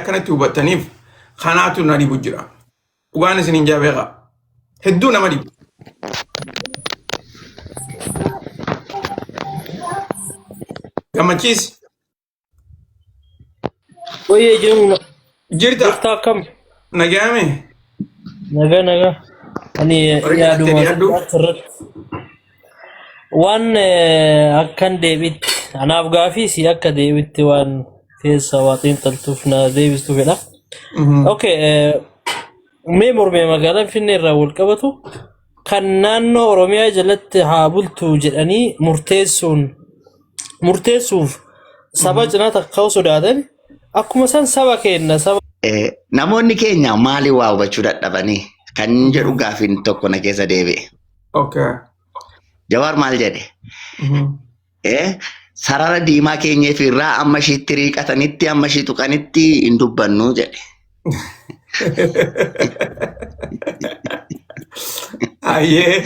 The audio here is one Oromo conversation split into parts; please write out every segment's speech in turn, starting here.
Akkanatti hubattaniif kanaatu na dhibu jira. Dhugaan isin hin jaabeeqa. Hedduu nama dhibu. Gammachiis. Wayye jiru Jirta. jirta akkam? Nagaame. Nagaa nagaa. Ani Warri yaaduma dhiyaadhu. irratti waan akkan deebitti anaaf gaafii si akka deebitti waan keessa waa xiinxaltuuf na deebistu fedha. Okay, mee mormee magaalaa Finfinnee irraa wal qabatu kan naannoo Oromiyaa jalatti haa bultu jedhanii murteessuun murteessuuf saba cinaa takka sodaatan akkuma san saba keenna saba Namoonni keenya maaliin waa hubachuu dadhabanii kan jedhu gaafiin tokko na keessa deebi'e. Jawaar maal jedhe? Sarara diimaa keenyeef irraa amma ishiitti riiqatanitti amma ishii tuqanitti hin dubbannu jedhe. Ayyee.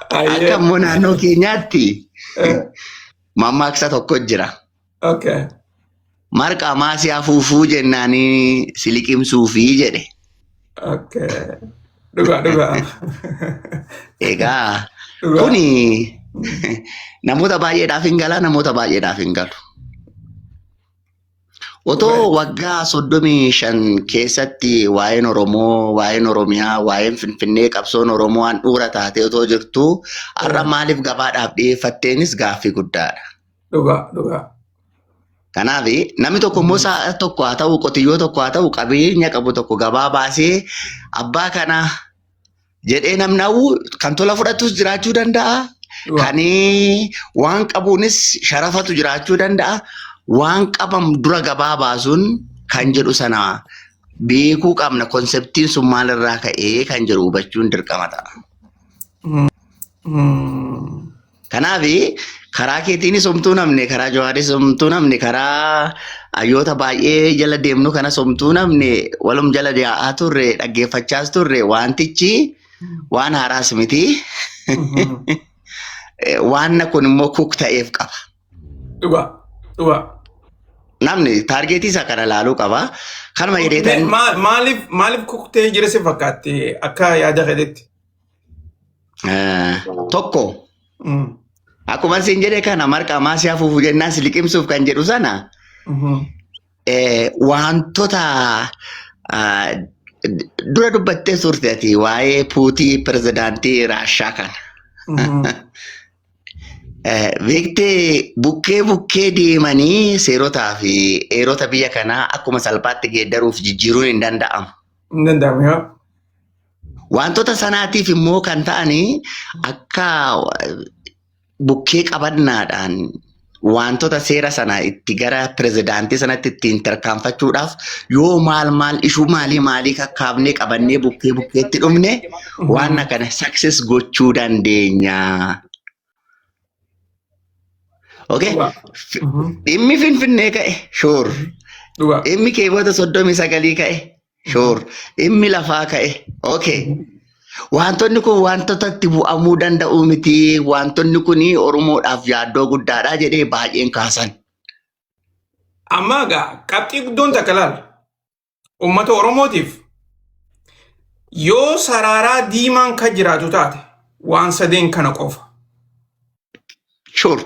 Akka immoo naannoo keenyaatti mammaaksa tokko jira. Marqaa maasii afuufuu jennaanii si liqimsuufii jedhe. Okay. Dhugaa dhugaa. Egaa Dhugaa. kuni namoota baay'eedhaaf hin gala, namoota baay'eedhaaf hin galu. Otoo waggaa 35 keessatti waa'een Oromoo, waa'een Oromiyaa, waa'een Finfinnee, qabsoon Oromoo handhuura taatee otoo jirtu har'a maaliif gabaadhaaf dhiyeeffatteenis gaaffii guddaadha. Dhugaa dhugaa. Kanaaf namni tokko immoo sa'a tokko haa ta'u, qotiyyoo tokko haa ta'u, qabeenya qabu tokko gabaa baasee abbaa kana jedhee namni hawwu kan tola fudhatus jiraachuu danda'a. Kan waan qabuunis sharafatu jiraachuu danda'a. Waan qaban dura gabaa baasuun kan jedhu sana beekuu qabna. Konseptiin sun maalirraa ka'ee kan jedhu hubachuun dirqama ta'a. Kanaaf karaa keetiinis homtuu namne, karaa Jawaaris homtuu namne, karaa hayyoota baay'ee jala deemnu kanas homtuu namne, walum jala yaa'aa turre, dhaggeeffachaas turre, wantichi waan haaraas miti. Waan kun immoo kuk ta'eef qaba. Dhugaa dhugaa. Namni taargeetii isaa kana ilaaluu qaba. Kanuma jedheetan. Maaliif maaliif kuk ta'ee jira si fakkaatti akka yaada keetitti? Tokko akkuma isin jedhe kana marqaa maasii afuufu jennaan si liqimsuuf kan jedhu sana wantoota dura dubbattee turte ati waa'ee Puutii pirezidaantii Raashaa kana. Beektee bukkee bukkee deemanii seerotaa fi heerota biyya kanaa akkuma salphaatti geeddaruuf jijjiiruun hin danda'amu. Hin danda'amu yaa. Wantoota sanaatiif immoo kan ta'anii akka bukkee qabannaadhaan wantoota seera sana itti gara pirezidaantii sanatti ittiin tarkaanfachuudhaaf yoo maal maal ishuu maalii maalii kakkaafnee qabannee bukkee bukkeetti dhumne waan kana success gochuu dandeenya. Okay? Dhugaa. Dhimmi Finfinnee ka'e sure. Dhugaa. Dhimmi keewwata 39 ka'e sure. Dhimmi lafaa ka'e. Okay. Wantoonni kun wantoota itti bu'amuu danda'u miti. Wantoonni kun Oromoodhaaf yaaddoo guddaadha jedhee baay'een kaasan. Amma egaa qabxii guddoon takka laal. Uummata Oromootiif yoo saraaraa diimaan kan jiraatu taate waan sadeen kana qofa. Sure.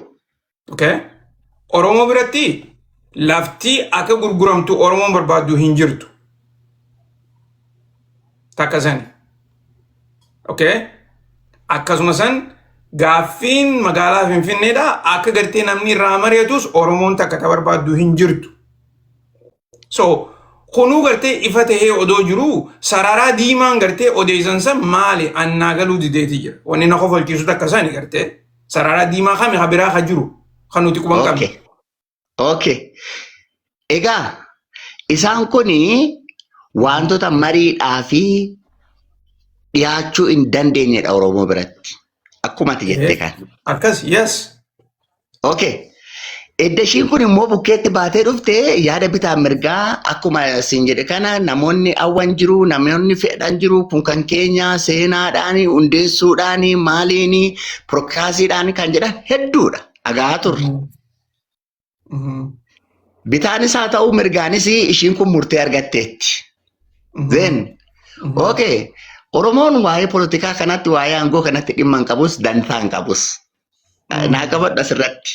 Okay? Oromoo biratti lafti akka gurguramtu Oromoon barbaaddu hin jirtu. Takka sani. Okay? Akkasuma san gaaffiin magaalaa Finfinneedha akka gartee namni irraa mari'atus Oromoon takka ta barbaaddu hin jirtu. So kunuu gartee ifa tahee odoo jiruu sararaa diimaan gartee odeessan san maali annaa galuu dideeti jira. Wanni na kofalchiisu takka sani gartee sararaa diimaa kami ka biraa ka jiru kan nuti quban qabnu. Okay. Okay. Egaa isaan kun wantoota mariidhaa fi dhiyaachuu hin dandeenyedha Oromoo biratti. Akkuma ati jette kan. Akkas yes. Okay. Edda ishiin kun immoo bukkeetti baatee dhufte yaada bitaa mirgaa akkuma siin jedhe kana namoonni hawwan jiru, namoonni fedhan jiru, kun kan keenya seenaadhaan, hundeessuudhaan, maaliin, pirokiraasiidhaan kan jedhan hedduudha. Dhagahaa turre. Bitaanis haa ta'u mirgaanis ishiin kun murtee argatteetti. Then, okay, Oromoon waa'ee poolitikaa kanatti, waa'ee aangoo kanatti dhimma hin qabus, dantaa hin qabus. Naa qabadhu asirratti.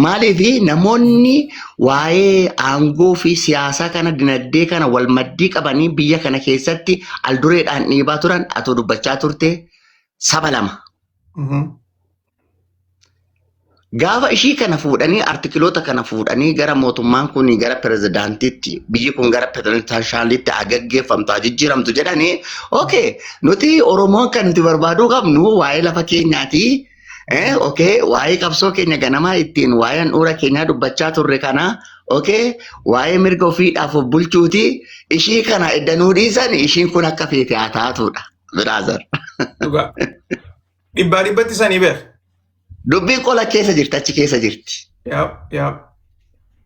Maaliif namoonni waa'ee aangoo fi siyaasaa kana, dinagdee kana wal maddii qabanii biyya kana keessatti aldureedhaan dhiibaa turan, atoo dubbachaa turte, saba lama. Gaafa ishii kana fuudhanii, artikiloota kana fuudhanii gara mootummaan kun gara pirezidaantiitti, biyyi kun gara pirezidaantiitti haa gaggeeffamtu, haa jijjiiramtu jedhanii, okay, nuti Oromoon kan nuti barbaaduu qabnu waa'ee lafa keenyaati. Okay, waa'ee qabsoo keenya ganamaa ittiin waa'ee handhuura keenyaa dubbachaa turre kana, okay, waa'ee mirga ofiidhaaf of bulchuuti. Ishii kana edda nuu dhiisan, ishiin kun akka feete haa taatudha. Brother. Dhugaa. Dhibbaa dhibbatti sanii beek. Dubbiin qola keessa jirti, achi keessa jirti. Yep, yep.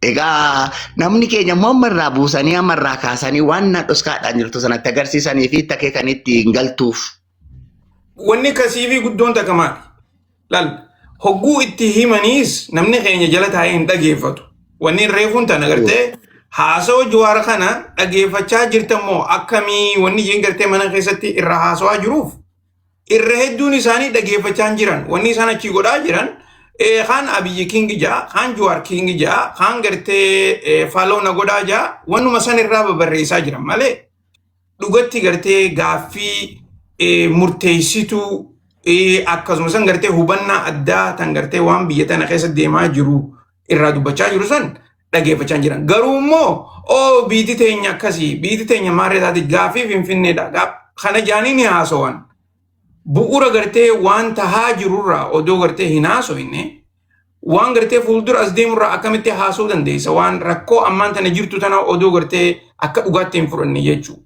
Egaa namni keenya immoo amma irraa buusanii, amma irraa kaasanii waan na dhoskaadhaan jirtu sanatti agarsiisanii fi itti akeekanitti hin galtuuf. Wanni kasiifii guddoon takka maali? Laal, hogguu itti himaniis namni keenya jala taa'ee hin dhageeffatu. Wanni reefuun tana gartee haasawa Jawaar kana dhageeffachaa jirtan moo akkamii? Wanni isheen gartee mana keessatti irra haasawaa jiruuf irra hedduun isaanii dhageeffachaa hin jiran. Wanni isaan achii godhaa jiran kaan Abiyyi King ja'a, kaan Jawaar King ja'a, kaan gartee follow na godhaa ja'a, wannuma san irraa babarreessaa jiran malee dhugatti gartee gaaffii murteessituu, akkasuma san gartee hubannaa addaa tan gartee waan biyya tana keessa deemaa jiru irraa dubbachaa jiru san dhageeffachaa hin jiran. Garuu immoo oo biiti teenya akkasii, biiti teenya maarree taate, gaaffii Finfinneedha. Kana jaanii ni haasawan. Bu'uura gartee waan tahaa jirurraa odoo gartee hin haasofne, waan gartee fuuldura as deemurraa akkamitti haasa'uu dandeessa, waan rakkoo ammaan tana jirtu tana odoo gartee akka dhugaatti hin fudhanne jechuudha.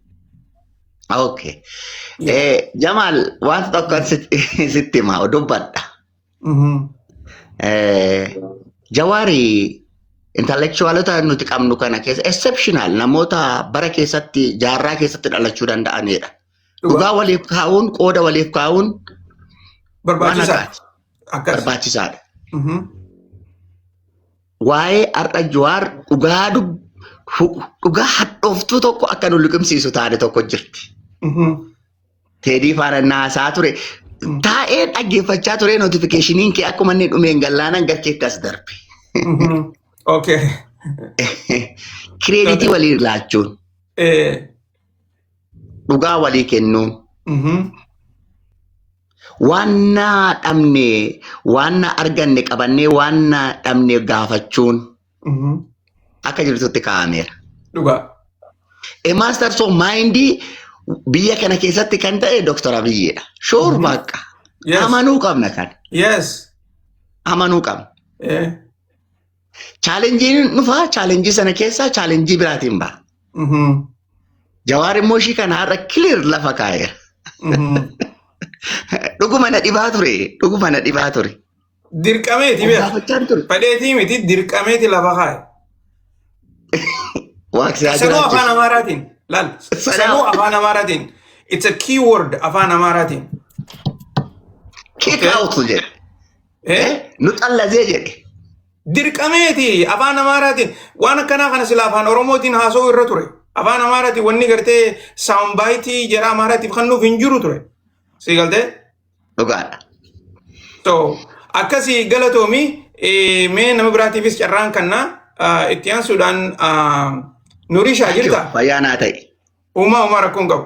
Okay. Jamaal, wanta tokko sitti hima, dubbadha. Jawaari intellectualota nuti qabnu kana keessa exceptional namoota bara keessatti, jaarraa keessatti dhalachuu danda'anidha. Dhugaa waliif kaa'uun, qooda waliif kaa'uun waan Barbaachisaa. haqaati. Akkas. Barbaachisaadha. Waa'ee har'a Jawaar dhugaa dhugaa hadhooftuu tokko akka nu liqimsiisu taane tokko jirti. Teedii faana naasaa ture. Taa'ee dhaggeeffachaa ture, notificationiin kee akkuma inni dhumeen gallaanan garkeetti as darbe. Credit walii laachuun, dhugaa walii kennuun, waan na dhabne, waan na arganne qabannee, waan na dhabne gaafachuun akka jirtutti kaa'ameera. Dhugaa. A master of mind biyya kana keessatti kan ta'e Dr. Abiyyiidha. Sure, bakka. Amanuu qabna kana. Amanuu qabna. Challengeiin dhufaa, challenge sana keessaa challenge biraatiin ba'a. Jawaar immoo ishii kana har'a clear lafa kaa'eera. Dhuguma na dhibaa ture. Dhuguma na dhibaa ture. Dirqameeti beeka. Gaafachaan ture. Fedheetii miti, dirqameeti lafa kaa'e. Waaqsi haa Sanuu afaan jiraachisu. Amaaraatiin. Laal. Sanuu afaan Amaaraatiin. It's a keyword afaan Amaaraatiin. Kick out jedhe. Eh? Nu xallazee jedhe. Dirqameeti afaan Amaaraatiin. Waan akkanaa kana sila afaan Oromootiin haasa'uu irra ture. Afaan Amaaraatiin wanni gartee soundbite jara Amaaraatiif kennuuf hin jiru ture. Si galtee? Dhugaadha. So, akkasii, galatoomi. Mee nama biraatiifis carraan kannaa. Itti aansuudhaan Nuurishaa jirta? Fayyaa naa ta'e. Uumaa uumaa rakkoon qabu.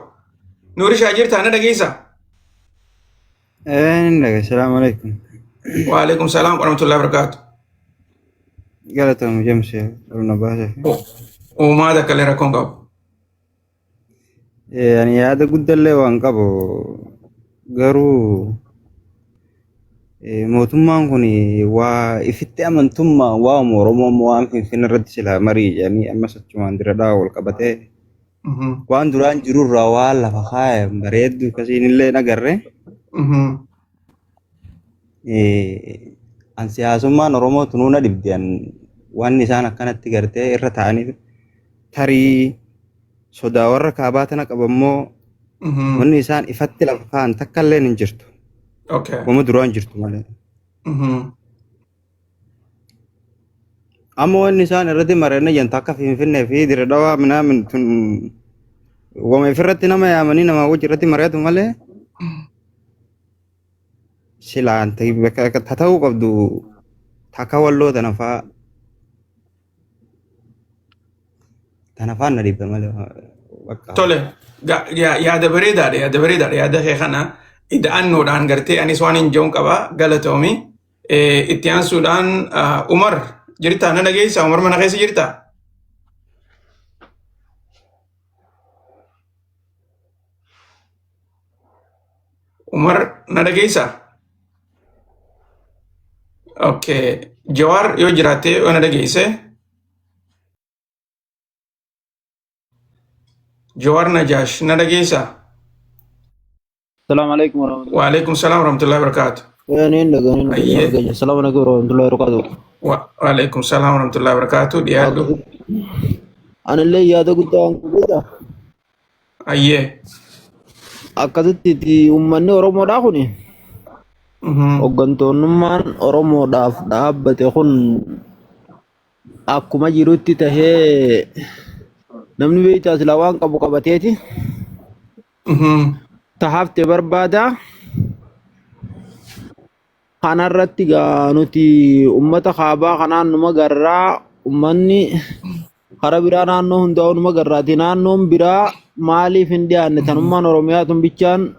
Nuurishaa jirta, na dhageessaa? Assalamu alaikum. Waalaikum salaam warahmatullahi wabarakatuh. Galatoom Jamse, na baasee. Uumaa takka illee rakkoon qabu. Ani yaada guddallee waan qabu, garuu mootummaan kun waa ifitti amantummaa waa'uma Oromoo immoo waan Finfinnee irratti silaa marii jedhanii ammas achumaan dira dhaa wal qabatee waan duraan jirurraa waan lafa kaaya bareeddu akkasiin illee agarre. An siyaasummaan Oromoo tunuu na dhibde. An waan isaan akkanatti gartee irra ta'anii tarii sodaa warra kaabaa tana qabammoo wanni isaan ifatti lafa kaa'an takka illee hin jirtu. Wama duraan jirtu malee. Amma wanni isaan irratti mari'anne jentu akka Finfinnee fi Dirre Dhawaa minaamin tun wama ifirratti nama yaamanii nama wajji irratti mari'atu malee silaan bakka ta'uu qabdu takka walloo tana fa'aa tana fa'aa na dhibba malee bakka. Tole, yaada bareedaadha, yaada bareedaadha, yaada kee kana ida'annoodhaan gartee anis waan hin jehuun qaba galatoomi. Itti aansuudhaan Umar jirtaa na dhageessaa? Umar mana keessa jirtaa? Umar na dhageessaa? Okay. Jawaar yoo jiraatte yoo na dhageesse. Jawaar Najaash na dhageessaa? السلام عليكم ورحمة الله. Waalaikum salaam warahmatullahi wabarakatuh. وين لقاني Ayyee. السلام عليكم ورحمة الله وبركاته. Waalaikum salaam warahmatullahi wabarakatuh. Dhiyaadhu. أنا اللي yaada guddaa waan qabuudha. Ayyee. Akkasitti itti uummanni Oromoodhaa kuni hooggantoonnummaan Oromoodhaaf dhaabbate kun akkuma jirutti tahee namni beektaa silaa waan qabu qabateeti tahaafte barbaada. Kanarratti gaa nuti uummata kaabaa kanaan numa garraa uummanni karaa biraa naannoo hundaa'u numa garraati. Naannoon biraa maaliif hin dhiyaanne tanummaan Oromiyaa tun bichaan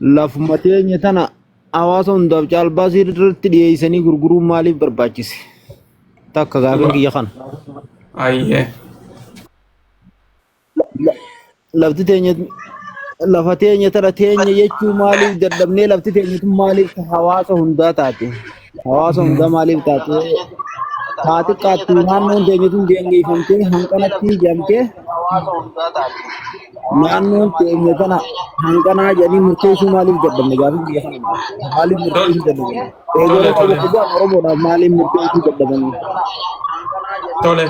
lafuma teenya tana hawaasa hundaaf caalbaasii irratti dhiyeessanii gurguruun maaliif barbaachise? Takka gaafiin kiyya kana. Ayyee. Lafti teenya lafa teenya tana teenya jechuu maaliif dadhabnee lafti teenya tun maaliif hawaasa hundaa taate? Hawaasa hundaa maaliif taate? Haa xiqqaattu naannoon teenya tun geengeeffamtee hanqanatti ijamtee naannoon teenya tana hanqanaa jedhanii murteessuu maaliif dadhabne gaafiin kiyya kana. Maaliif murteessuu dadhabne? Eegoo Tole tole. Oromoo Oromoodhaaf maaliif murteessuu dadhabanii? Tole.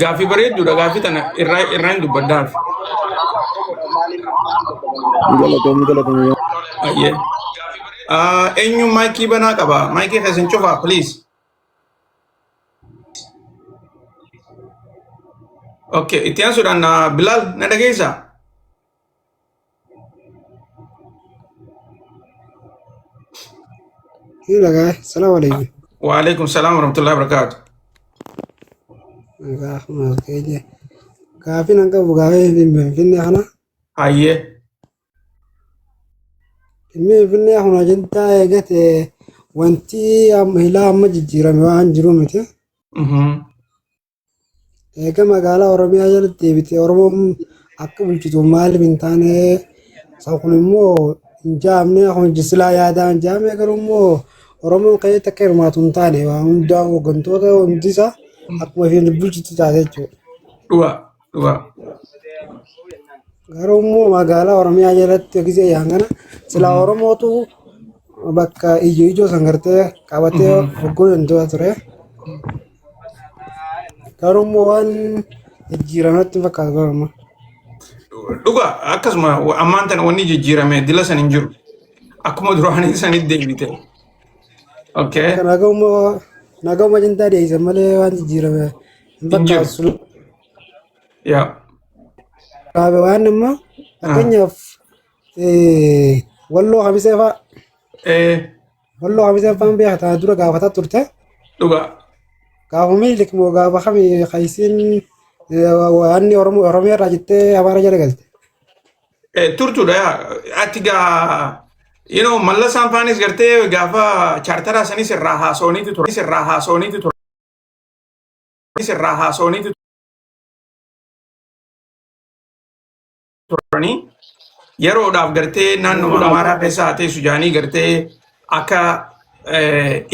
Gaaffii bareedduudha. Gaaffii tana irraa irraan dubbaddaaf. Galatoomii galatoomii. Ayyee. Eenyu maayikii banaa qaba? Maayikii keessan cufaa please. Okay. Itti aansuudhaan Bilaal na dhageessaa? Dhagaa, salaam alaikum. Waalaikum salaam warahmatullahi wabarakatuh. Gaafuma keenya. Gaafiin an qabu gaafii Finfinnee kana. Ayyee. Dhimmi Finfinnee kun ajandaa eegate wanti hilaa amma jijjiirame waan jiru miti. Eega magaalaa Oromiyaa jalatti deebite Oromoon akka bulchitu maaliif hin taane isa kun immoo hin jaamne kun silaa yaadaa hin jaamne garuu immoo Oromoon keessatti akka hirmaatu hin taane waan hundaa hooggantoota hundi isaa akkuma isheen bulchitu taate jechuudha. Dhugaa dhugaa. Garuu immoo magaalaa Oromiyaa jalatti gisee yaan kana silaa Oromootu bakka ijoo ijoo san gartee qabatee hogguu danda'u ture. Garuu immoo waan jijjiirametti hin fakkaatu garuu amma. Dhugaa akkasuma ammaan tana wanni jijjiirame dila san hin jiru. Akkuma duraanii sanitti deebite. Okay. Nagahuma nagahuma ajandaa dhiyeessan malee waan jijjiirame hin Hin jiru. fakkaatu. Yaa. Dhaabe waan amma fakkeenyaaf walloo hamisee fa'a walloo hamisee fa'aan beektaa dura gaafataa turte. Dhugaa. Gaafa Minilik moo gaafa kami kayisiin waanni Oromoo Oromiyaa irraa jettee Amaara jala galte. Turtuudha yaa. Ati gaa mallasaan faanis gartee gaafa chaartaraa sanis irraa haasawaniitu ture. Irraa haasawaniitu ture. Irraa haasawaniitu turanii yeroodhaaf gartee naannoo Amaaraa keessa haa teessu jaanii gartee akka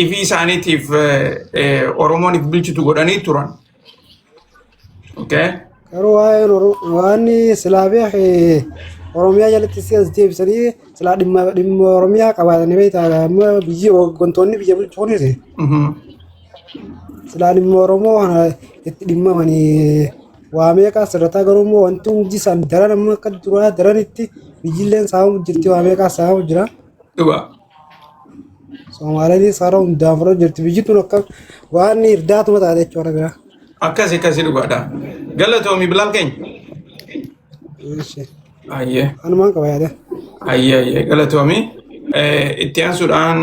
ifii isaaniitiif Oromoon if bulchitu godhanii turan. Okay. Garuu waa'een waan silaa beek Oromiyaa jalatti si as deebisanii silaa dhimma dhimma Oromiyaa qabaatanii beektaa amma biyyi hooggantoonni biyya bulchu kunis silaa dhimma Oromoo kana itti dhimmamanii waa meeqaa sirrataa garuu immoo wanti hundi isaan daran amma akka duraa daran itti biyyilleen saamamu jirti waa meeqaa saamamu jira. Dhugaa. Soomaaleenis karaa hundaan fudhatu jirti. Biyyi tun akka waan irdaatuma taate jechuudha biraa. Akkasi akkasi dhugaadha. Galatoomi Bilaal keenya. Eeshi. Ayyee. Kanumaan qaba yaada. Ayyee ayyee galatoomi. Itti aansuudhaan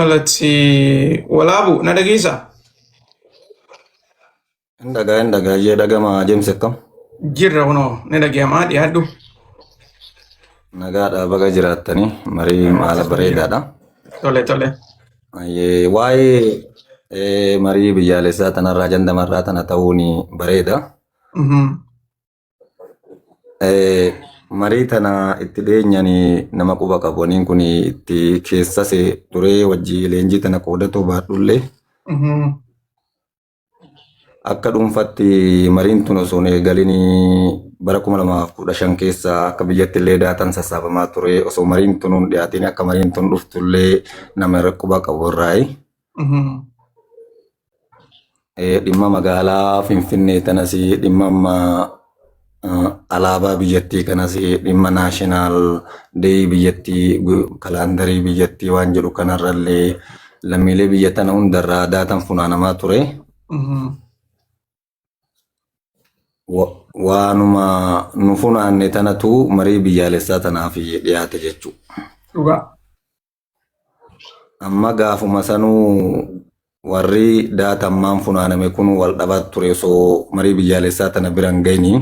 let's see, Walaabu na dhageessaa? Hin dhagaa hin dhagaa ishee dhagama James akkam? Jirra kunoo ni dhaga'amaa dhiyaadhu. Nagaadha baga jiraattanii marii haala bareedaadha. Tole tole. Ayyee, Waa'ee marii biyyaalessaa tanarraa ajandamarraa tana ta'uun bareeda. Marii tana itti dhiyeenyaan nama quba qabu waniin kun itti keessas turee wajji leenjii tana qoodatoo baadhullee akka dhuunfatti mariin tun osoo hin eegalin bara 2015 keessa akka biyyatti illee daataan sassaabamaa ture osoo mariin tun hin dhiyaatin akka mariin tun dhuftullee nama irra quba qabu irraayi. Dhimma magaalaa Finfinnee tanas dhimma amma alaabaa biyyattii kanas dhimma national day biyyattii kalaandarii biyyattii waan jedhu kanarrallee lammiilee biyya tana hundarraa daataan funaanamaa ture. Waanuma nu funaanne tanatu marii biyyaalessaa tanaaf dhiyaate jechuudha. Dhugaa. Amma gaafuma sanuu warri daatammaan funaaname kun wal dhabaa ture osoo marii biyyaalessaa tana bira hin gahini.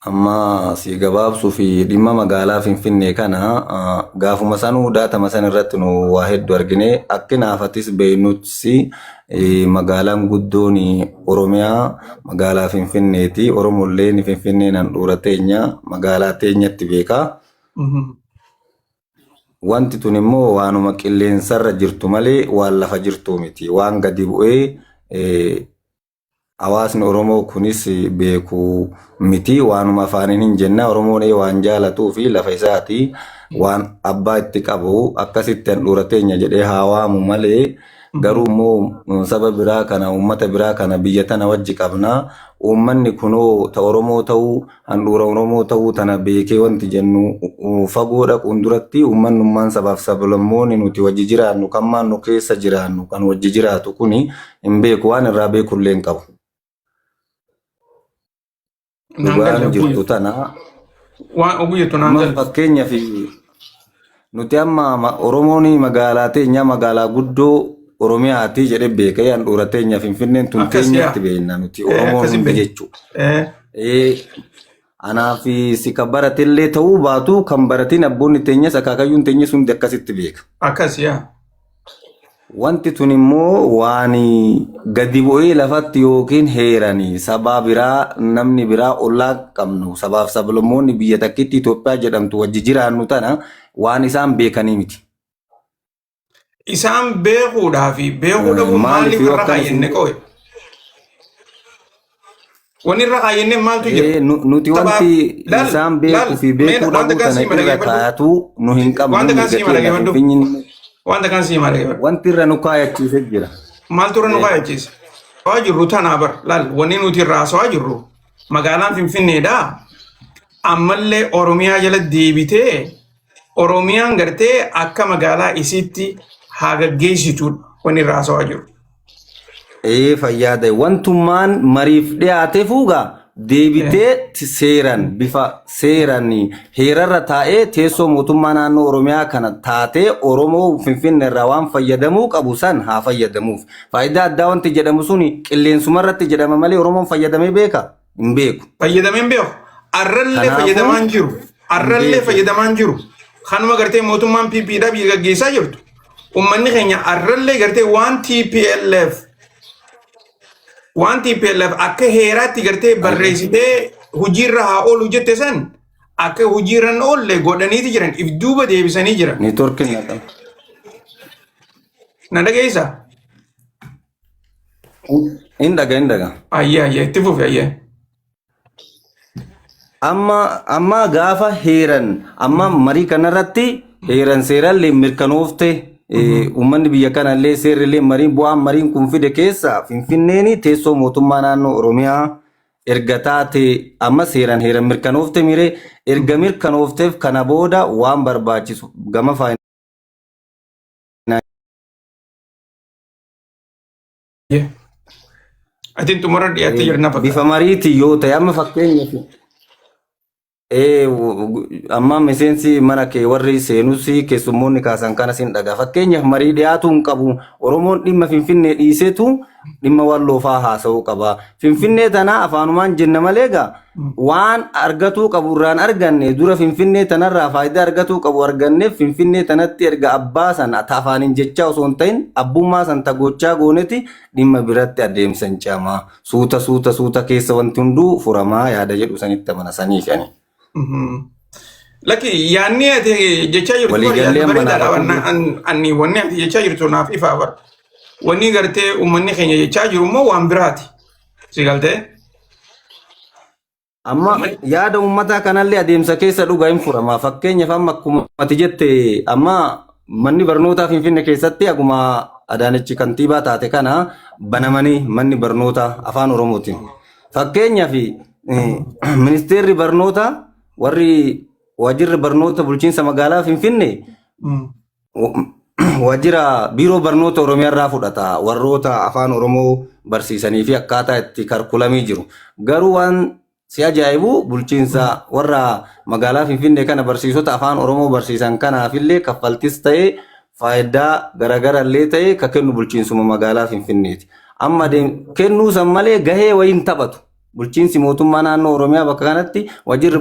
Amma si gabaabsuu fi dhimma magaalaa Finfinnee kana gaafuma sanuu daatama san irratti nu waa hedduu argine akki naafatis beeknutti magaalaan guddoon Oromiyaa magaalaa Finfinneeti. Oromolleen Finfinneen handhuura teenya magaalaa teenyatti beeka. Wanti tun immoo waanuma qilleensarra jirtu malee waan lafa jirtu miti. Waan gadi bu'ee hawaasni Oromoo kunis beeku miti. Waanuma afaaniin hin jenna. Oromoon waan jaalatuu fi lafa isaati waan abbaa itti qabu akkasitti handhuura teenya jedhee haa waamu malee garuu immoo saba biraa kana uummata biraa kana biyya tana wajji qabna. Uummanni kunoo ta Oromoo ta'uu handhuura Oromoo ta'uu tana beekee wanti jennu fagoo dhaquun duratti uummanummaan sabaaf sablammoonni nuti wajji jiraannu kan maan nu keessa jiraannu kan wajji jiraatu kuni hin beeku waan irraa beekullee hin qabu. Naan Dhugaan galle jirtu tana waan oguu jettu naan amma galle. fakkeenyaaf nuti amma Oromoon magaalaa teenya magaalaa guddoo Oromiyaati jedhee beekee handhuura teenya Finfinneen tun Akkas yaa. teenyatti beekna nuti Oromoon Akkasin hundi beeku. jechuudha. Anaa fi si kan baratellee ta'uu baatu kan baratin abboonni teenyas akaakayyuun teenyas hundi akkasitti beeka. Akkas yaa. Wanti tun immoo waan gadi bu'ee lafatti yookiin heeranii sabaa biraa namni biraa ollaa qabnu sabaaf sablammoonni biyya takkitti Itoophiyaa jedhamtu wajji jiraannu tana waan isaan beekanii miti. Isaan beekuudhaa fi beekuu dhabuun Maaliif maaliif yoo irra akkana kaayyenne qo'e? Wanni irra kaayyenne maaltu jira? Nuti Taphaaf wanti laal isaan laal beekuu fi mee beekuu wanta dhabuu kan tana siima irra dhaggeeffadhu. kaayatu nu hin qabnu Wanta kan mirga siima keenya dhaggeeffadhu. Finfinnee Wanta kan siima dhaggeeffadhu. wanti irra nu kaayachiise jira. Maaltu irra nu kaayachiise? Haasawaa jirru tanaa bar laal wanni nuti irraa haasawaa jirru magaalaan Finfinneedha. Ammallee Oromiyaa jala deebitee Oromiyaan gartee akka magaalaa isiitti haa gaggeessituudha wanni irraa haasawaa jiru. Fayyaa ta'e wantummaan mariif dhiyaate fuugaa deebitee seeran bifa seeran heerarra taa'ee teessoo mootummaa naannoo Oromiyaa kana taatee Oromoo Finfinnee irraa waan fayyadamuu qabu san haa fayyadamuuf. Faayidaa addaa wanti jedhamu suni qilleensumarratti jedhama malee Oromoon fayyadamee beeka hin beeku. Fayyadamee hin beeku. Arrallee Kanaafuu fayyadamaa hin jiru. hin Arrallee beeku. fayyadamaa hin jiru. Kanuma gartee mootummaan PP dha biyya gaggeessaa jirtu. Uummanni keenya arrallee gartee waan TPLF akka heeraatti gartee barreessitee hojiirra haa oolu jette san akka hojiirra hin oolle godhaniiti jiran if duuba deebisanii jiran. Neetwoorkiin naqama. Na dhageessaa? Hin dhaga hin dhaga. Ayyee ayyee itti fufi ayyee. Amma gaafa heeran amma marii kanarratti heeran seerallee mirkanoofte uummanni biyya kanallee seerrillee mariin bu'aan mariin kun fide keessa Finfinneen teessoo mootummaa naannoo Oromiyaa Erga taate amma seeraan heeran mirkanoofte miree erga mirkanoofteef kana booda waan barbaachisu gama Atiin xumura dhiyaattee jirna bifa fakkaata. mariitiin yoo ta'e amma fakkeenyaaf amma miseensi mana kee warri seenus keessummoonni kaasan kana sin dhagaa. Fakkeenyaaf marii dhiyaatuu hin qabu. Oromoon dhimma Finfinnee dhiiseetu dhimma walloofaa haasa'uu qaba. Finfinnee tana afaanumaan jenna malee egaa waan argatuu qabu irraan arganne dura Finfinnee tanarraa faayidaa argatuu qabu arganneef Finfinnee tanatti erga abbaa sana ta afaaniin jechaa osoo hin ta'in abbummaa san ta gochaa gooneti dhimma biratti adeemsan ce'ama. Suuta suuta suuta keessa wanti hunduu furamaa yaada jedhu sanitti amana saniif ani. Lakki yaadni ati jechaa jirtu bar yaada Waliigallee amma bareedaadha. naaf akka jiru. Anni wanni ati jechaa jirtu naaf ifaa bar. Wanni gartee uummanni keenya jechaa jiru immoo waan biraati. Si galtee? Amma yaada uummataa kanallee adeemsa keessa dhugaa hin furama. Fakkeenyaaf amma akkuma ati jette amma manni barnootaa Finfinnee keessatti akkuma Adaanechi kantiibaa taate kana banamanii manni barnootaa afaan Oromootiin. Fakkeenyaaf ministeerri barnootaa warri waajjirri barnoota bulchiinsa magaalaa Finfinnee waajjira biiroo barnoota Oromiyaa irraa fudhata warroota afaan Oromoo barsiisanii fi akkaataa itti karkulamii jiru. Garuu waan si ajaa'ibu bulchiinsa warra magaalaa Finfinnee kana barsiisota afaan Oromoo barsiisan kanaafillee kaffaltis ta'ee faayidaa garagarallee ta'e ka kennu bulchiinsuma magaalaa Finfinneeti. Amma kennuu san malee gahee wayiin taphatu. Bulchiinsi mootummaa naannoo Oromiyaa bakka kanatti waajjirri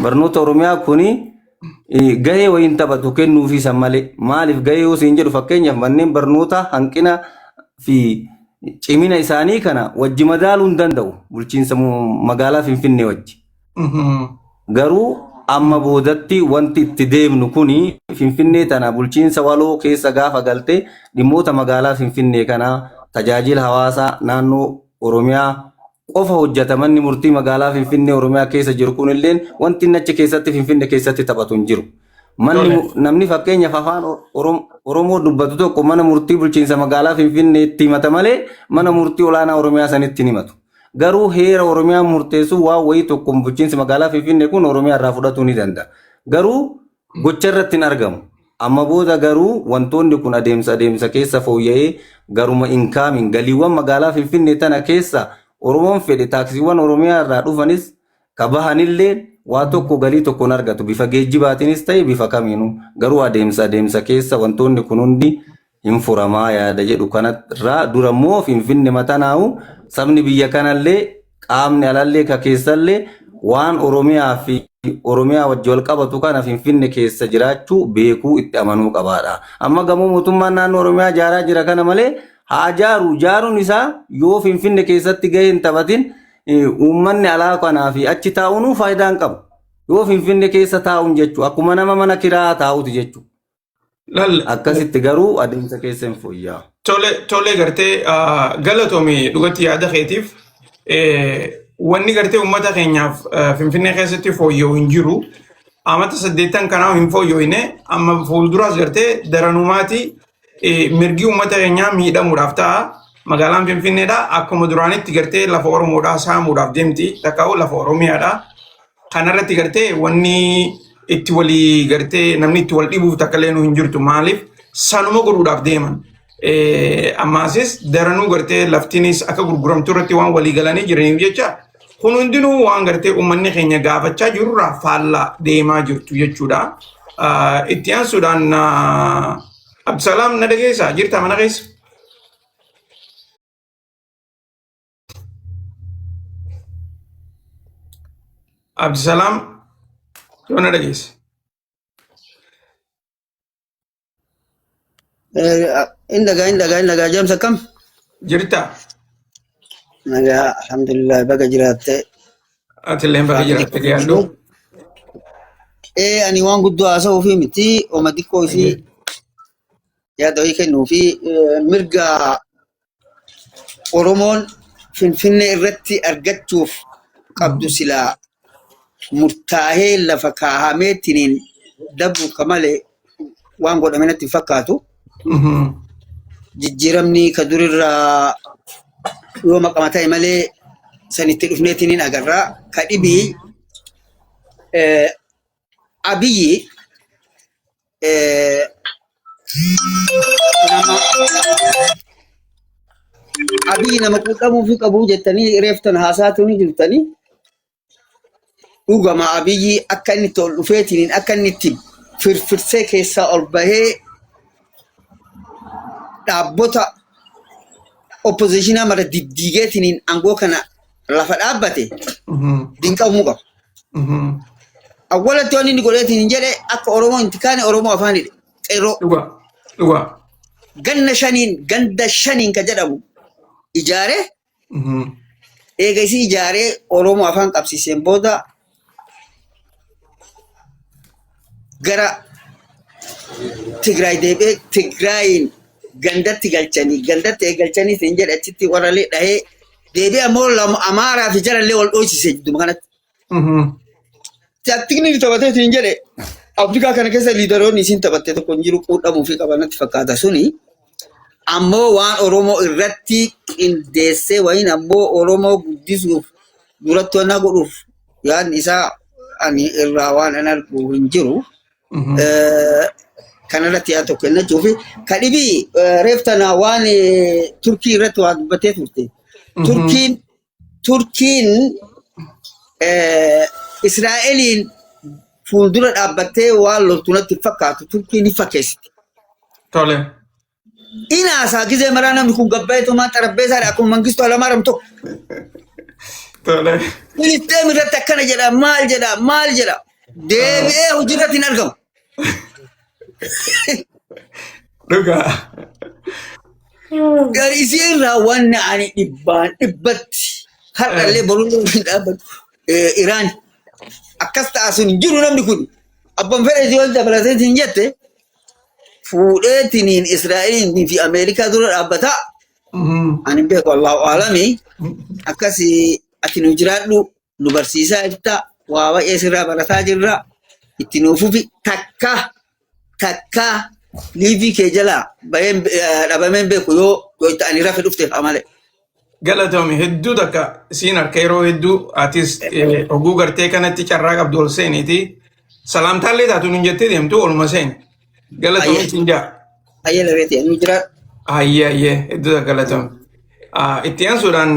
barnoota Oromiyaa kuni gahee wayiin taphatu kennuufii san malee maaliif gahee yoo siin jedhu fakkeenyaaf manneen barnootaa hanqina fi cimina isaanii kana wajji madaaluu hin danda'u bulchiinsa magaalaa Finfinnee wajji. Garuu amma boodatti wanti itti deemnu kuni Finfinnee tana bulchiinsa waloo keessa gaafa galte dhimmoota magaalaa Finfinnee kana tajaajila hawaasaa naannoo Oromiyaa qofa hojjata. Manni murtii magaalaa Finfinnee Oromiyaa keessa jiru kunilleen wanti inni achi keessatti Finfinne keessatti taphatu hin jiru. Manni namni fakkeenyaaf afaan Oromoo dubbatu tokko mana murtii bulchiinsa magaalaa Finfinneetti himata malee mana murtii olaanaa Oromiyaa sanitti hin himatu. Garuu heera Oromiyaa murteessu waan wayii tokkoon bulchiinsi magaalaa Finfinnee kun Oromiyaa irraa fudhatuu ni danda'a. Garuu gocha irratti hin argamu. Amma booda garuu wantoonni kun adeemsa adeemsa keessa fooyya'ee garuma inkaamiin galiiwwan magaalaa Finfinnee tana keessa Oromoon fedhe taaksiiwwan Oromiyaa irraa dhufanis ka bahanillee waa tokko galii tokko hin argatu. Bifa geejjibaatiinis ta'e bifa kamiinuu garuu adeemsa adeemsa keessa wantoonni kun hundi hin furamaa yaada jedhu kanarraa dura immoo Finfinne matanaa'u sabni biyya kanallee qaamni alallee ka keessallee waan Oromiyaa fi Oromiyaa wajji wal qabatu kana Finfinne keessa jiraachuu beekuu itti amanuu qabaadha. Amma gamoo mootummaan naannoo Oromiyaa ijaaraa jira kana malee haa jaaru jaaruun isaa yoo Finfinne keessatti gahee hin taphatin uummanni alaa kanaa fi achi taa'uunuu faayidaa hin qabu. Yoo Finfinne keessa taa'uun jechuun akkuma nama mana kiraa taa'uuti jechuudha. Lal Akkasitti garuu adeemsa keessa hin fooyya'u. Tole tole gartee galatoomi dhugatti yaada keetiif wanni gartee uummata keenyaaf Finfinnee keessatti fooyya'u hin jiru. Amata 80 kanaaf hin fooyya'ine amma fuulduraas gartee daranumaati mirgi uummata keenyaa miidhamuudhaaf ta'a. Magaalaan Finfinneedha akkuma duraanitti gartee lafa Oromoodhaa saamuudhaaf deemti takkaa'u lafa Oromiyaadha. Kanarratti gartee wanni itti walii gartee namni itti wal dhibuuf takka illee nu hin jirtu maaliif sanuma godhuudhaaf deeman. Ammaasis daranuu gartee laftinis akka gurguramtu irratti waan walii galanii jiraniif jecha kun hundinuu waan gartee uummanni keenya gaafachaa jirurraa faallaa deemaa jirtu jechuudha. Itti aansuudhaan Abdusalaam na dhageessaa jirtaa mana keessa? Abdusalaam yoo na dhageesse. In dhagaa in dhagaa in dhagaa jaamsa akkam? Jirta? Nagaa alhamdulillah baga jiraatte. Atillee baga Faamilii jiraatte dhiyaadhu. Ee ani waan guddoo haasa'uu fi miti oma xiqqoo isii yaada wayii kennuu fi mirga Oromoon Finfinnee irratti argachuuf qabdu silaa murtaahee lafa kaahameetiniin dabru ka malee waan godhame natti hin fakkaatu. Jijjiiramni ka durirraa Yoo maqama ta'e malee sanitti dhufneetiin hin agarraa. Ka dhibii Abiyyi nama Abiyyi nama quuqamuufi qabu jettanii reeftan haasaa tuni jirtanii. Dhugama Abiyyi akka inni itti ol dhufeetiin akka inni itti firfirsee keessaa ol bahee dhaabbota oppoziishinaa mara diddiigeetiin aangoo kana lafa dhaabbate dinqamuu qaba. Awwalatti waan inni godheetiin hin jedhe akka Oromoo hin kaane Oromoo afaan hidhe. Qeerroo Dhugaa. Dhugaa. ganna shaniin ganda shaniin ka jedhamu ijaaree eega isii ijaaree Oromoo afaan qabsiiseen booda gara Tigraay deebi'ee Tigraayin gandatti galchanii gandatti eegalchanii siin jedhe achitti warrallee dhahee deebi'ee ammoo lama Amaaraa fi jarallee wal dhoosise jidduma kanatti. Taktikni inni taphatee siin jedhe Afrikaa kana keessa liidaroonni isiin taphatte tokko hin jiru quudhamuu fi qaban natti fakkaata suni. Ammoo waan Oromoo irratti qindeessee wayiin ammoo Oromoo guddisuuf duratti wannaa godhuuf yaadni isaa ani irraa waan an argu hin jiru. Kanarratti yaada tokko kennachuu fi ka dhibii reef tana waan Turkii irratti waa dubbattee turte. Turkiin Israa'eliin fuuldura dhaabbattee waan loltu natti hin fakkaatu. Turkiin hin fakkeessiti. Tole. Inaasaa gizee maraa namni kun gabbaa'eetumaa xarabbeessaadha akkuma Mangistuu Hayilamaariyaam tokko. Tole. Filisxeem irratti akkana jedha maal jedha maal jedha deebi'ee hojiirratti hin argamu. Dhugaa. Gari isii irraa wanni ani dhibbaan dhibbatti har'allee borullee hin dhaabbatu. Iraan akkas ta'a sun hin jiru namni kun abbaan fedhe isii wal dabalatee hin jette fuudheetiniin Israa'eliin fi Ameerikaa dura dhaabbataa. Ani beeku Allahu aalami akkasi ati nu jiraadhu nu barsiisaa jirta waa baay'ee sirraa barataa jirra itti nu fufi takka takka liivii kee jalaa baheen dhabameen beeku yoo yoo itti ani rafe dhufteef amale. Galatoomi hedduu takka siin harka yeroo hedduu atis oguu gartee kanatti carraa qabdu ol seeniiti. Salaamtaallee taatu nun jettee deemtu oluma seeni. Galatoomi Ayyee. siin jaa. Ayyee lareeti nu jiraadhu. Ayyee ayyee hedduu takka galatoomi. Itti aansuudhaan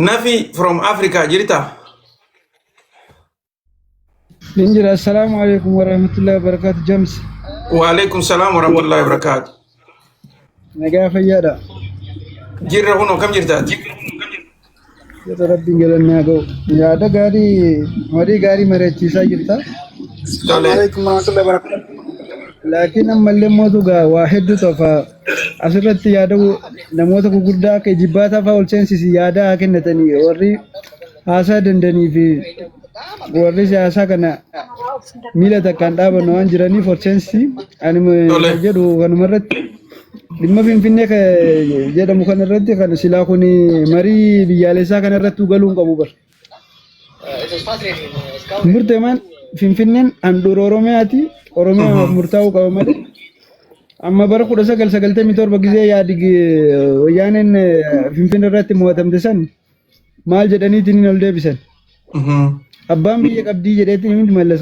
Nafi from Africa jirta? Nin jira. Assalaamu alaikum warahmatullahi wabarakatuh. Jams. Waalaikum salaam warahmatullahi wabarakatuh. Nagaa fayyaadha. Jirra kunoo kam jirtaati? Jedha Rabbiin galanni haa ga'u. Yaada gaarii marii gaarii mari'achiisaa jirta. Tole. Alaikum warahmatullahi wabarakatuh. Laakiin ammallee mootu gaa waa hedduu tofa asirratti yaada namoota gurguddaa akka jibbaataa fa'aa ol seensisi yaada haa kennatanii warri haasaa dandanii fi warri siyaasaa kana miila takkaan dhaaban waan jiraniif ol seensisi ani Tole. jedhu kanumarratti dhimma Finfinnee jedhamu kanarratti kan silaa kun marii biyyaalessaa kanarratti galuu hin qabu bar. Murteemaan Finfinneen handhuura Oromiyaati. Oromiyaaf murtaa'uu qaba malee. Amma bara 1997 gizee yaadi wayyaaneen Finfinnee irratti mo'atamte san maal jedhaniitiin ol deebisan. Abbaan biyya qabdii jedheetiin miti Mallas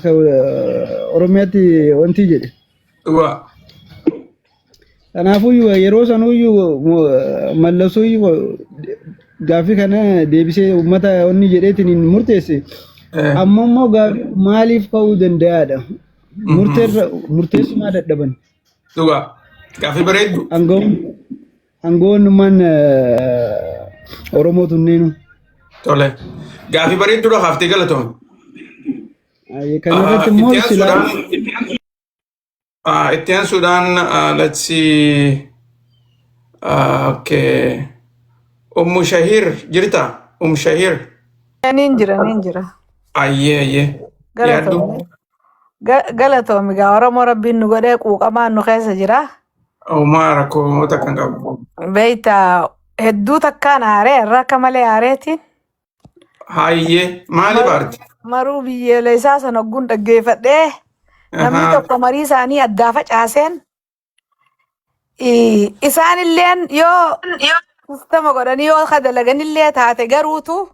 Oromiyaatti wanti jedhe. Dhugaa. Kanaafuu yeroo sanuyyuu Mallasuyyuu gaaffii kana deebisee uummata onni jedheetiin hin murteesse. Amma immoo gaaffii maaliif ka'uu danda'aadha. Murteerra murteessumaa dadhaban. Dhugaa. Gaaffii bareeddu. Aangoon aangoonnummaan Oromoo tunneenu. Tole. Gaaffii bareedduudha kaaftee galatoomne. Kanarratti immoo Itti silaa aansuudhaan Itti aansuudhaan let's see. Okay. Ummu Shahir jirta? Ummu Shahir. Niin jira, niin jira. Ayyee ayyee. Yaaddu. Galatoomi. Galatoomi gaa Oromoo Rabbiin nu godhee quuqamaan nu keessa jira. Uumaa rakkoo takka hin qabu. Beeyta hedduu takkaan aaree irra akka malee aareetiin. Hayyee maaliif aarti? Maruu biyyoolessaa sana ogguun dhaggeeffadhee namni tokko marii isaanii addaa facaaseen Isaanilleen yoo sistema godhanii yoo ka dalaganillee taate garuutu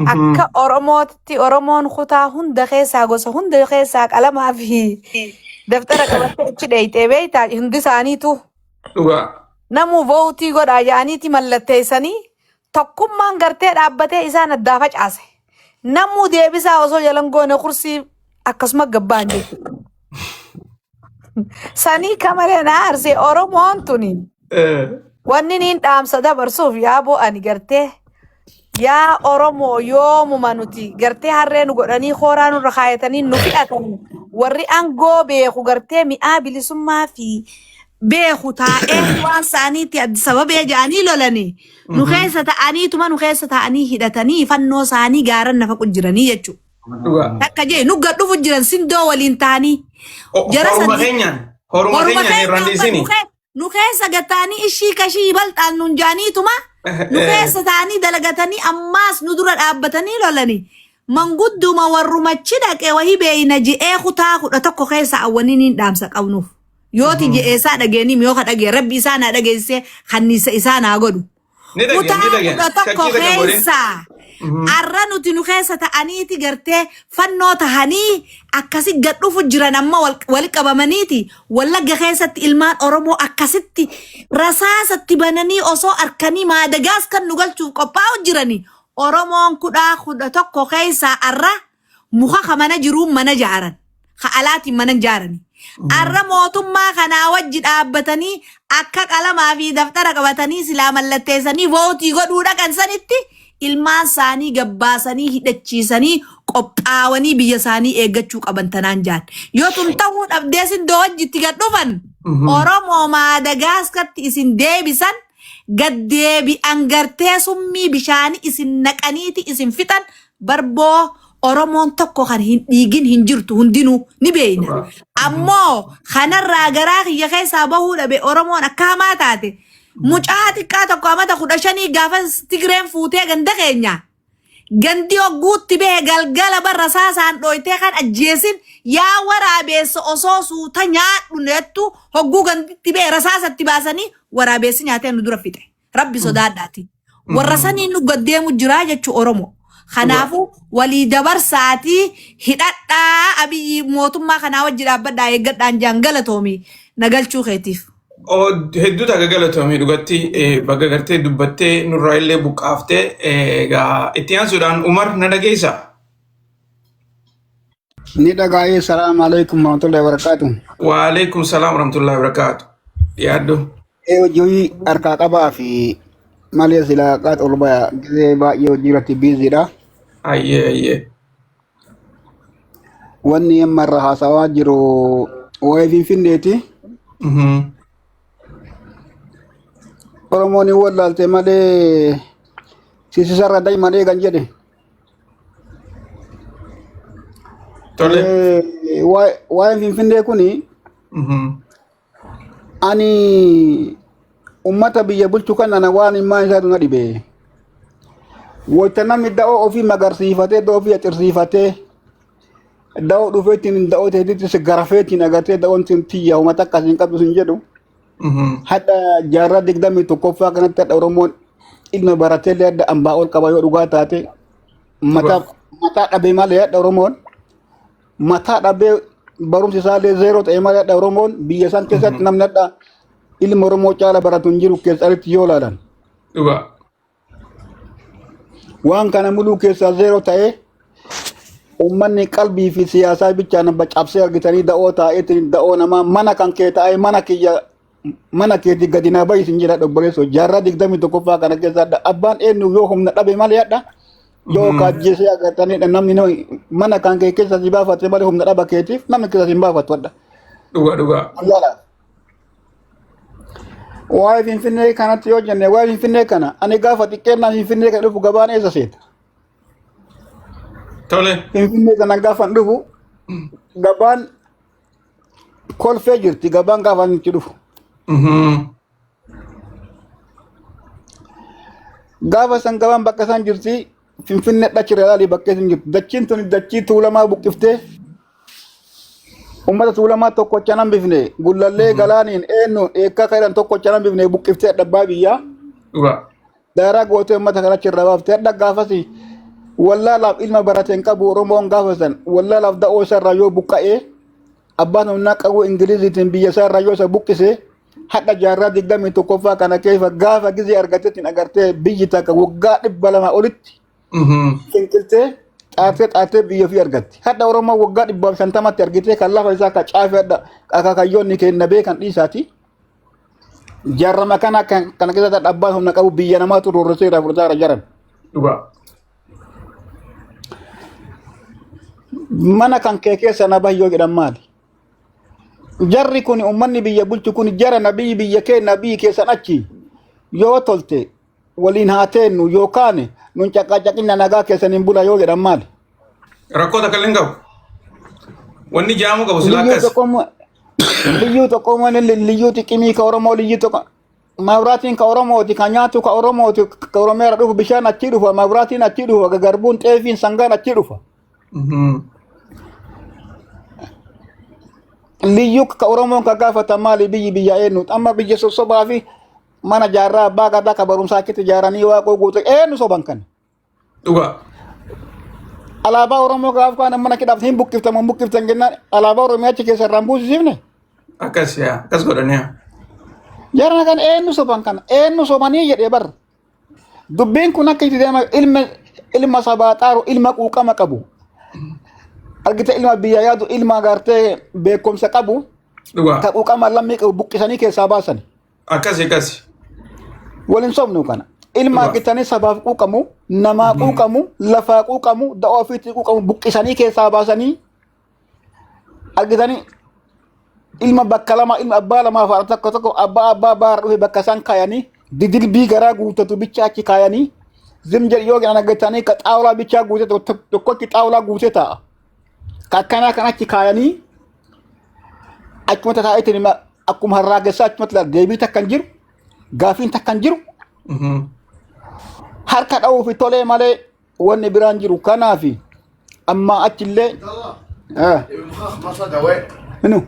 akka Oromootti Oromoon kutaa hunda keessaa gosa hunda keessaa qalamaa fi daftara qabattee achi dheeyxee beektaa hundi isaaniitu Dhugaa. namuu vootii godhaa jedhaniiti mallatteessanii tokkummaan gartee dhaabbatee isaan addaa facaase. Namuu deebisaa osoo jalan goone kursii akkasuma gabbaan jechuudha. Sanii kamalee na aarsee Oromoon tuni wanni niin dhaamsa dabarsuuf yaa ani gartee yaa Oromoo yoomuma nuti gartee harree nu godhanii kooraa nurra kaayatanii nu fi'atan warri aangoo beeku gartee mi'aa bilisummaa fi beeku taa'ee waan isaaniitti Addis Ababee jedhanii lolanii nu keessa ta'aniituma nu keessa ta'anii hidhatanii fannoo isaanii gaaran nafa jiranii jechuudha. Dhugaa. Takka jee nu gad dhufu jiran sindoo waliin ta'anii jara Horuma sadii keenyaan. Horuma Horuma keenyaan irraan keenyaan dhiisini. nu keessa gataanii ishii kashii balxaan nun jaaniituma nu keessa ta'anii dalagatanii ammaas nu dura dhaabbatanii lolanii mangudduma warrumachi dhaqe wahii beeyna je'ee kutaa 11 keessa awwaniin hin dhaamsa qabnuuf. Yooti je'ee isaa dhageenii yoo ka dhagee rabbi isaa naa dhageessee kanniisa isaa naa godhu. Ni dhageen Kutaa ni dhageen. 11 Shakkii takka godhin. keessa arra nuti nu keessa ta'aniiti gartee fannoo tahanii akkasi gad dhufu jiran amma wali qabamaniiti Wallagga keessatti ilmaan Oromoo akkasitti rasaasatti bananii osoo arkanii Maadagaaskan nu galchuuf qophaa'u jirani. Oromoon 11 keessaa arra muka ka mana jiruun mana jaaran. Ka alaatiin mana hin jaarani. Arra mootummaa kanaa wajji dhaabbatanii akka qalamaa fi daftara qabatanii silaa mallatteessanii vootii godhuu dhaqan sanitti ilmaan isaanii gabbaasanii hidhachiisanii qophaawanii biyya isaanii eeggachuu qaban tanaan jaan. Yoo tun ta'uu dhabdee sindoo wajjitti gad dhufan Oromoo Maadagaaskatti isin deebisan gad deebi'an gartee summii bishaanii isin naqaniiti isin fixan barboo Oromoon tokko kan hin dhiigin hin jirtu hundinuu ni beeyna. Ammoo kanarraa garaa kiyya keessaa bahuu dhabe Oromoon akka hamaa taate mucaa xiqqaa tokko amata 15 gaafa Tigreen fuutee ganda keenya gandi hogguutti bahe galgala barra saasaan dhooytee kan ajjeesin yaa waraabeessa osoo suuta nyaadhu nettu hogguu ganditti bahe rasaasatti baasanii waraabeessi nyaatee nu dura fixe. Rabbi sodaadhaati. Warra saniin nu gaddeemu jiraa jechuu Oromoo. Kanaafuu walii dabarsaatii hidhadhaa Abiyyi mootummaa kanaa wajji dhaabbadhaa eeggadhaan jaan galatoomi na galchuu keetiif. Hedduu takka galatoomii dhugatti bakka gartee dubbattee nurraa illee buqqaaftee egaa itti aansuudhaan Umar na dhageessaa? Ni dhagaa'ee salaamu alaikum warahmatullahi wabarakatuh. Waalaikum salaam warahmatullahi wabarakatuh. Dhiyaadhu. Ee hojii harkaa qabaa fi malee silaa qaata ol baya gisee baay'ee hojii irratti biiziidha. Ayyee ayyee. Wanni amma irra haasawaa jiru waa'ee Finfinneeti. Oromoon hin wallaalte malee sisisarra daa'ima kan jedhe. Tole. Waa'een Finfinnee kuni ani ummata biyya bulchu kana na waan himaa isaatu na dhibe. Wayita namni da'oo ofii magarsiifatee da'oo ofii acirsiifatee da'oo dhufeetiin da'oo teetitti si garafeetiin agartee da'oon sin tiyya uummata akkas hin qabdu sin jedhu. Hadha jaarraa 21ffaa kanatti hadha Oromoon ilma baratee illee hadha ambaa ol qaba yoo dhugaa taate mataa mataa dhabee malee hadha Oromoon mataa dhabee barumsi isaallee zeeroo ta'e malee hadha Oromoon biyya isaan keessatti namni hadha ilma Oromoo caala baratu hin jiru keessatti yoo ilaalan. Dhugaa. Waan kana muluu keessaa zeeroo ta'ee uummanni qalbii fi siyaasaa bichaan abba cabsee argitanii da'oo taa'eetiin da'oo namaa mana kan kee taa'ee mana kiyya mana keetii gadi naa bahi sin jedha obboleessoo jaarraa 21ffaa kana keessa hadha abbaan eenyu yoo humna dhabe malee hadha yoo kaajjeesee agartanii namni mana kan kee keessa si baafate malee humna dhaba keetiif namni keessa si hin baafatu hadha. Dhugaa dhugaa. Wallaala. Waa'ee Finfinnee kanatti yoo jenne waa'ee Finfinnee kana ani gaafa xiqqeennaan Finfinnee kana dhufu gabaan eessa seeta? Tole. Finfinnee kana gaafa dhufu gabaan kolfee jirti gabaan gaafa inni itti dhufu. Gaafa san gabaan bakka isaan jirti Finfinnee dhachira ilaalii bakka isin jirtu. Dachiin tun dachii tuulamaa buqqiftee Uummata Tuulamaa tokkocha nan bifne Gullallee Galaaniin eenyu eekkaa kan tokkocha nan bifne buqqiftee dhabbaa biyyaa. Dhugaa. Daaraa gootee uummata kana achirraa baaftee hadha gaafasi wallaalaaf ilma barate hin qabu Oromoon gaafasan wallaalaaf da'oo isaarraa yoo buqqa'ee abbaan humnaa qabu Ingiliziitiin biyya isaarraa yoo isa buqqise hadha jaarraa 21ffaa kana keessa gaafa gizee argateetiin agartee biyyi takka waggaa 200 olitti finqiltee xaartee xaartee biyya ofii argatti. Hadha Oromoo waggaa 150tti argitee kan lafa isaa ka caafee hadha akaakayyoonni kenna beekan dhiisaati. Jaarrama kana kan kana keessatti abbaan humna qabu biyya namaatu roorrisee irraa fudhataa irra jiran. Dhugaa. Mana kan kee keessa na bahi yoo jedhan maali? Jarri kun uummanni biyya bulchu kun jara na biyyi biyya kee na biyyi keessan achi yoo tolte waliin haa teennu yookaan nun caqaacaqinna nagaa keessan hin bula yoo jedhan maali? Rakkoo takka illee hin qabu. Wanni jaamuu qabu silaa Liyyuu akkas. tokko liyyuu tokko liyyuu xiqqimii ka Oromoo liyyuu tokko mabraatiin ka Oromooti ka nyaatu ka Oromooti ka Oromiyaa dhufu bishaan achii dhufa mabraatiin achii dhufa garbuun xeefiin sangaan achii dhufa. Liyyuu ka Oromoon ka gaafatan maali biyyi biyya eenyu amma biyya sossobaa fi mana jaarraa abbaa gadaa ka barumsaa achitti ijaaranii waaqoo guutu eenyu soban kana. Dhugaa. Alaabaa Oromoo gaafa kaan mana kidhaaf hin buqqiftamu hin buqqiftan jennaan alaabaa Oromiyaa achi keessa irraan buusisiifne. Akkas yaa akkas godhanii yaa. Jarana kan eenyu soban kana eenyu sobanii jedhee bar. Dubbiin kun akka itti deema ilma ilma sabaa xaaru ilma quuqama qabu. Argite ilma biyya yaadu ilma agartee beekumsa qabu Dhugaa. ka quuqama lammii qabu buqqisanii keessaa baasan. Akkasi akkasi. Waliin sobnu kana. Ilma Dhugaa. argitanii sabaaf quuqamu, namaa quuqamu, lafaa quuqamu, da'oo ofiitti quuqamu buqqisanii keessaa baasanii argitanii ilma bakka lama ilma abbaa lamaa faana tokko tokko abbaa abbaa baara dhufe bakka isaan kaayanii didilbii garaa guutatu bichaa achi kaayanii zim jedhi yoo jedhan argitanii ka xaawulaa bichaa guute tokkotti xaawulaa guute taa'a. Ka akkanaa kan achi kaayanii achumatti taa'eetiin ima akkuma harraagessaa achumatti ilaala. Deebii takka hin jiru, gaafiin takka hin jiru, harka dha'uu fi tolee malee wanni biraan jiru. Kanaafi ammaa achillee inu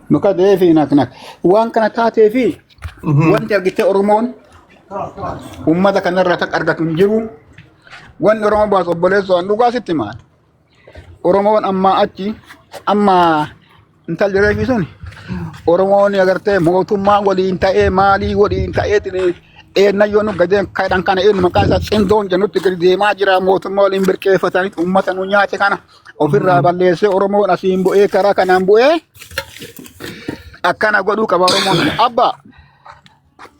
muka deefi nak nak waan kana taatee fi wanti argitee Oromoon uummata kanarraa takka argatu hin jiru. Wanni Oromoo baasu obboleessoo an dhugaa sitti maal? Oromoon ammaa achi amma intalli reefi sun Oromoon agartee mootummaa waliin ta'ee maalii waliin ta'ee eennayyoo nu gadeen kadhan kana eenyu maqaan isaa tsindoon jennutti gadi deemaa jira mootummaa waliin birqeeffatanii uummata nu nyaate kana ofirraa balleessee Oromoon asiin bu'ee karaa kanaan bu'ee akkana godhuu qaba Oromoon. Abba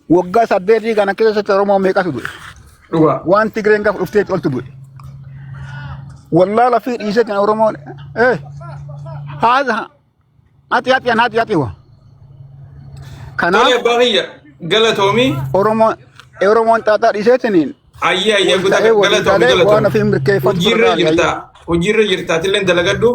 waggaa 8 kana keessatti Oromoo meeqatu du'e? Dhugaa. Waan Tigreen gaafa dhuftee oltu du'e. Wallaala fi dhiisee kan Oromoon haadha ati ati ati ati wa. Tole Kanaaf abbaa kiyya galatoomii Oromoon Oromoon xaaxaa dhiiseetiniin ayyee ayyee wal guutaa ta'ee walii galatoomii galee waan galatoomii. ofii mirkeeffatu Hojiirra barbaade. jirtaa hojiirra jirtaa atillee dalagadhu.